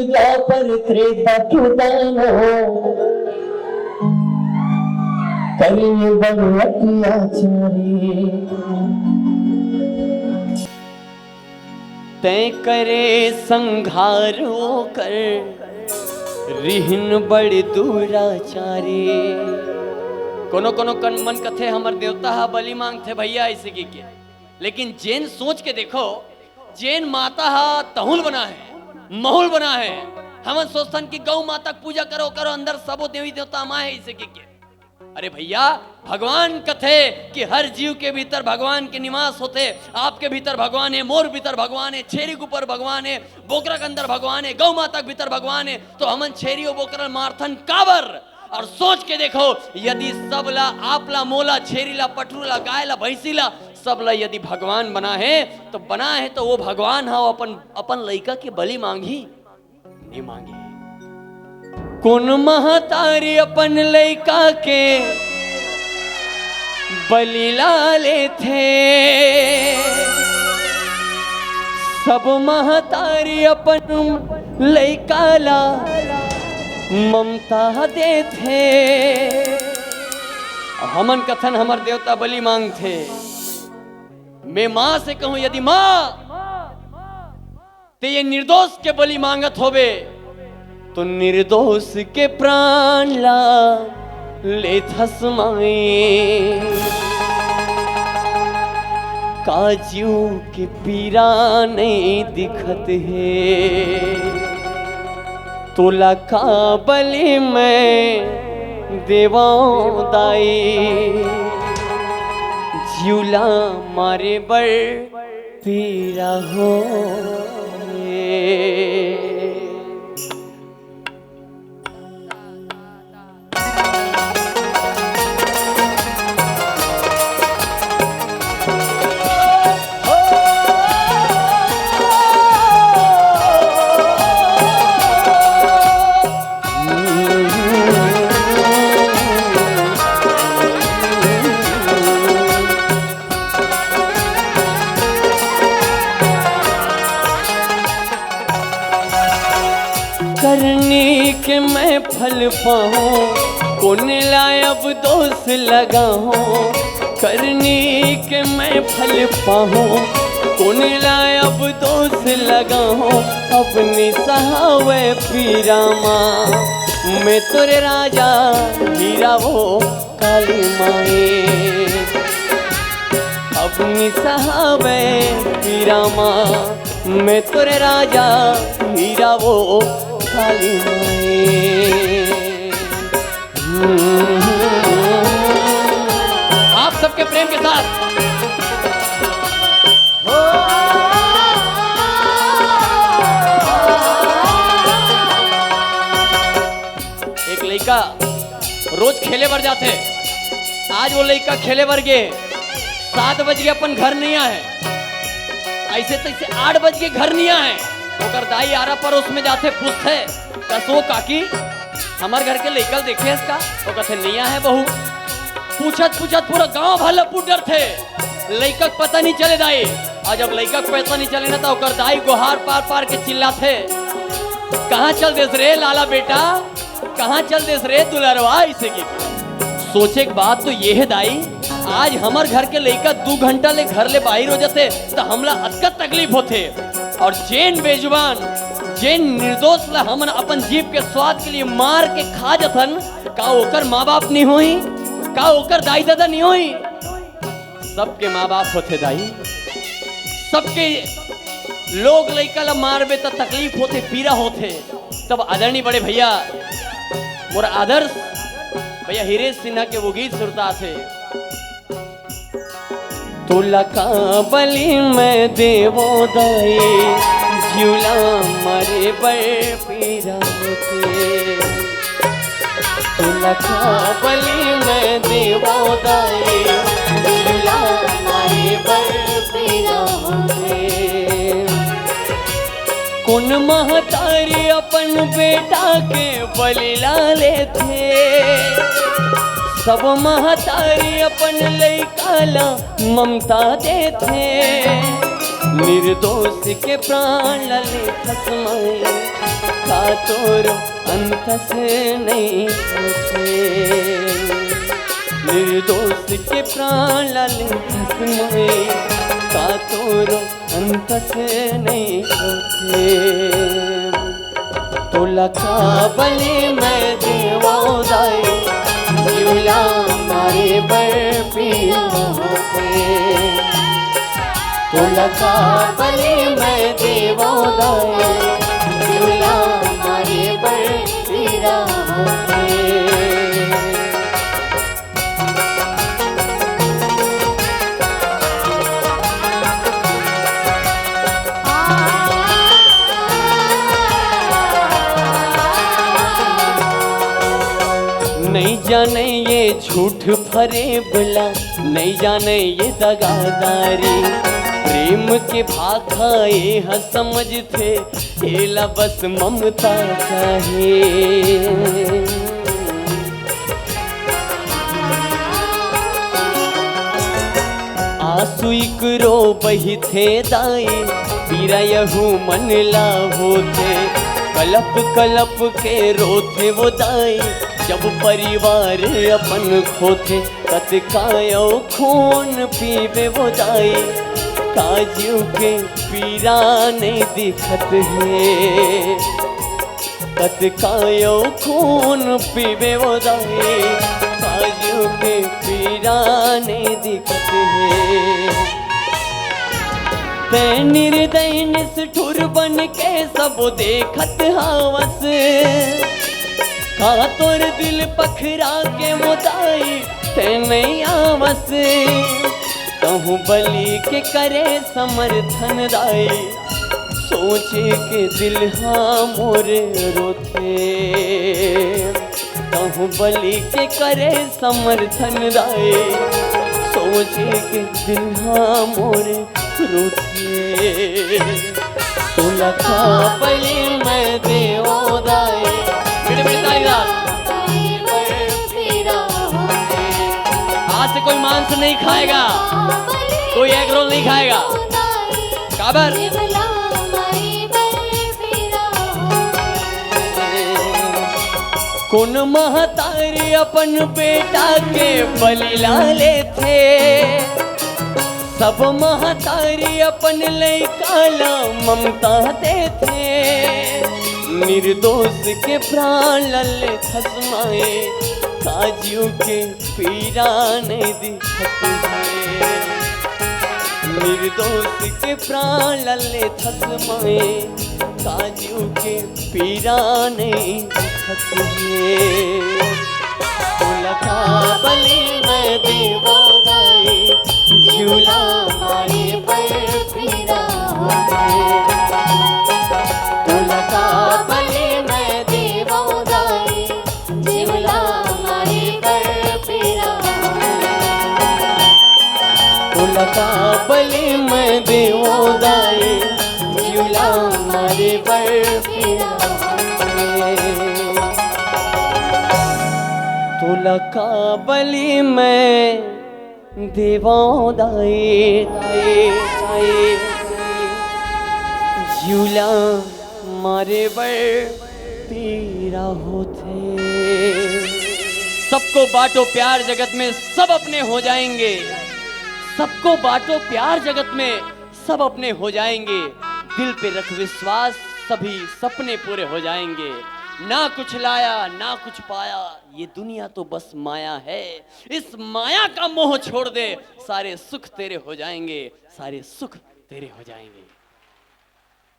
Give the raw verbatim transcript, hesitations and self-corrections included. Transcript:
द्वापर त्रेता के दान हो, करिन बड़ अत्याचारी। तैं करे संघार ओकर, रिहिन बड़ दुराचारी। कोनो कोनो कन मन कथे, हमर देवता ह बलि मांगथे भैया, अइसे कहिके। लेकिन जेन सोच के देखो, जेन माता ह तहुल बना हे, महुल बना हे, हमन सोचथन कि गौ माता के पूजा करो, करो, अंदर सबो देवी देवता मा हे, अइसे कहिके। अरे भैया, भगवान कथे कि हर जीव के भीतर भगवान के निवास होथे। आपके भीतर भगवान हे, मोर भीतर भगवान हे, छेरी के ऊपर भगवान हे, बोकरा के अंदर भगवान हे, गौ माता के भीतर भगवान हे, तो हमन छेरी अउ बोकरा ल मारथन काबर? और सोच के देखो, यदि सब ला, आप ला, मोला, छेरी ला, पठरू ला, गाय ला, भैंसी ला, सब ला यदि भगवान बना हे, तो बना हे तो वो भगवान ह अपन, अपन लइका के बलि मांगही? नइ मांगही। कोन महतारी अपन लइका के बलि ला लेथे? सब महतारी अपन लइका ला ममता देथे। हमन कथन हमर देवता बलि मांगथे। मैं माँ से कहूँ, यदि माँ ते ये निर्दोष के बलि मांगत होबे, तो निर्दोष के प्राण ला लेथस माई। का जीव के पीरा नइ दिखत हे, तोला का बलि मैं देवंव दाई। जीव ला मारे बर पीरा होए। करनी के मैं फल पाहूँ, कोन ला अब दोष लगाहूँ। करनी के मैं फल पाहूँ, कोन ला अब दोष लगाहूँ। अपनी सहावे पीरा माँ, मैं तोरे राजा हीरा वो काली माई। अपनी सहावे पीरा माँ, मैं तोरे राजा हीरा वो काली माई। आप सबके प्रेम के साथ। एक लइका रोज खेले बर जाथे। आज वो लइका खेले बर गे, सात बज के अपन घर नइ आए, अइसे तइसे आठ बज के घर नइ आए। ओकर दाई आरा परोस में जाथे, पूछथे, "कस ओ काकी, हमर घर के लइका ल देखे हस का?" वो कथे, "नइ आए बहू।" पूछत पूछत पूरा गांव भर ल पूछ डरथे। लइका के पता नइ चले दाई। अउ जब लइका के पता नइ चले ना, त ओकर दाई गोहार पार पार के चिल्लाथे, "कहाँ चल देस रे लाला बेटा, कहाँ चल देस रे दुलरवा?" अइसे कहिके। सोचे के बात तो ये हे दाई, आज हमर घर के लइका दू घंटा ले घर ले बाहिर हो जाथे, त हमला अतका तकलीफ होथे। अउ जेन बेजुबान, जेन निर्दोष ला हमन अपन जीभ के स्वाद के लिए मार के खा जथन, का ओकर माँ बाप नइ होही? का ओकर दाई ददा नइ होही? सबके माँ बाप होथे दाई, सबके लोग लइका ला मारबे त तकलीफ होथे, पीरा होथे। तब आदरणीय बड़े भैया, मोर आदर्श भैया हीरे सिन्हा के वो गीत सुरता थे। तोला का बलि मैं देवो दाई, जीव ला मारे बर पीरा होथे। तोला का बलि मैं देवो दाई, जीव ला मारे बर पीरा होथे। कोन महतारी अपन बेटा के बलि ला लेथे? सब महतारी अपन लइका ला ममता देथे। निर्दोष के प्राण ला लेथस माई। का तोरो अंतस नहीं होथे। निर्दोष के प्राण ला लेथस माई, का तोरो अंतस नहीं होथे। तोला का बलि मैं देवो दाई, जीव ला मारे बर पीरा होथे। तोला का बलि मैं देवो दाई, जीव ला मारे बर पीरा होथे। नहीं जाने ये झूठ फरेब ला, नहीं जाने ये दगादारी। प्रेम के भाखा ये ह समझथे, एला बस ममता चाहे। आंसू इकरो बहिथे दाई, पीरा यहू मन ला होथे। कलप कलप के रोथे वो दाई, जब परिवार अपन खोथे। कतका अउ खून पीबे वो दाई, का जीव के पीरा नहीं दिखत हे। कतका अउ खून पीबे वो दाई, का जीव के पीरा नहीं दिखत हे। तैं निर्दयी निष्ठुर बन के सब देखत हावस, का तोर दिल पखरा के वो दाई तैं नहीं आवस। कहूँ बलि के करे समर्थन दाई, सोचे के दिल हा मोर रोथे। कहूँ बलि के करे समर्थन दाई, सोचे के दिल हा मोर रोथे। तोला का बलि मैं देवो दाई। फिर भी ताली दा। आज से कोई मांस नहीं खाएगा, कोई एग रोल नहीं खाएगा। काबर? कोन महतारी अपन बेटा के बलि ला लेथे? सब महतारी अपन लइका ला ममता देथे। निर्दोष के प्राण ला लेथस माए, का जीव के पीरा नहीं दिखत हे। निर्दोष के प्राण ला लेथस माए, का जीव के पीरा नहीं दिखत हे। तोला का बलि मैं देवो दाई, जीव ला मारे बर पीरा होथे। तोला का बलि मैं देवो दाई, जीव ला मारे बर पीरा होथे। तोला का बलि मैं देवो दाई, जीव ला मारे बर पीरा होथे। तोला का बलि मैं देवो दाई, दाई, दाई, जीव ला मारे बर पीरा होथे। सबको बांटो प्यार जगत में, सब अपने हो जाएंगे। सबको बांटो प्यार जगत में, सब अपने हो जाएंगे। दिल पे रख विश्वास, सभी सपने पूरे हो जाएंगे। ना कुछ लाया, ना कुछ पाया, ये दुनिया तो बस माया है। इस माया का मोह छोड़ दे, सारे सुख तेरे हो जाएंगे, सारे सुख तेरे हो जाएंगे।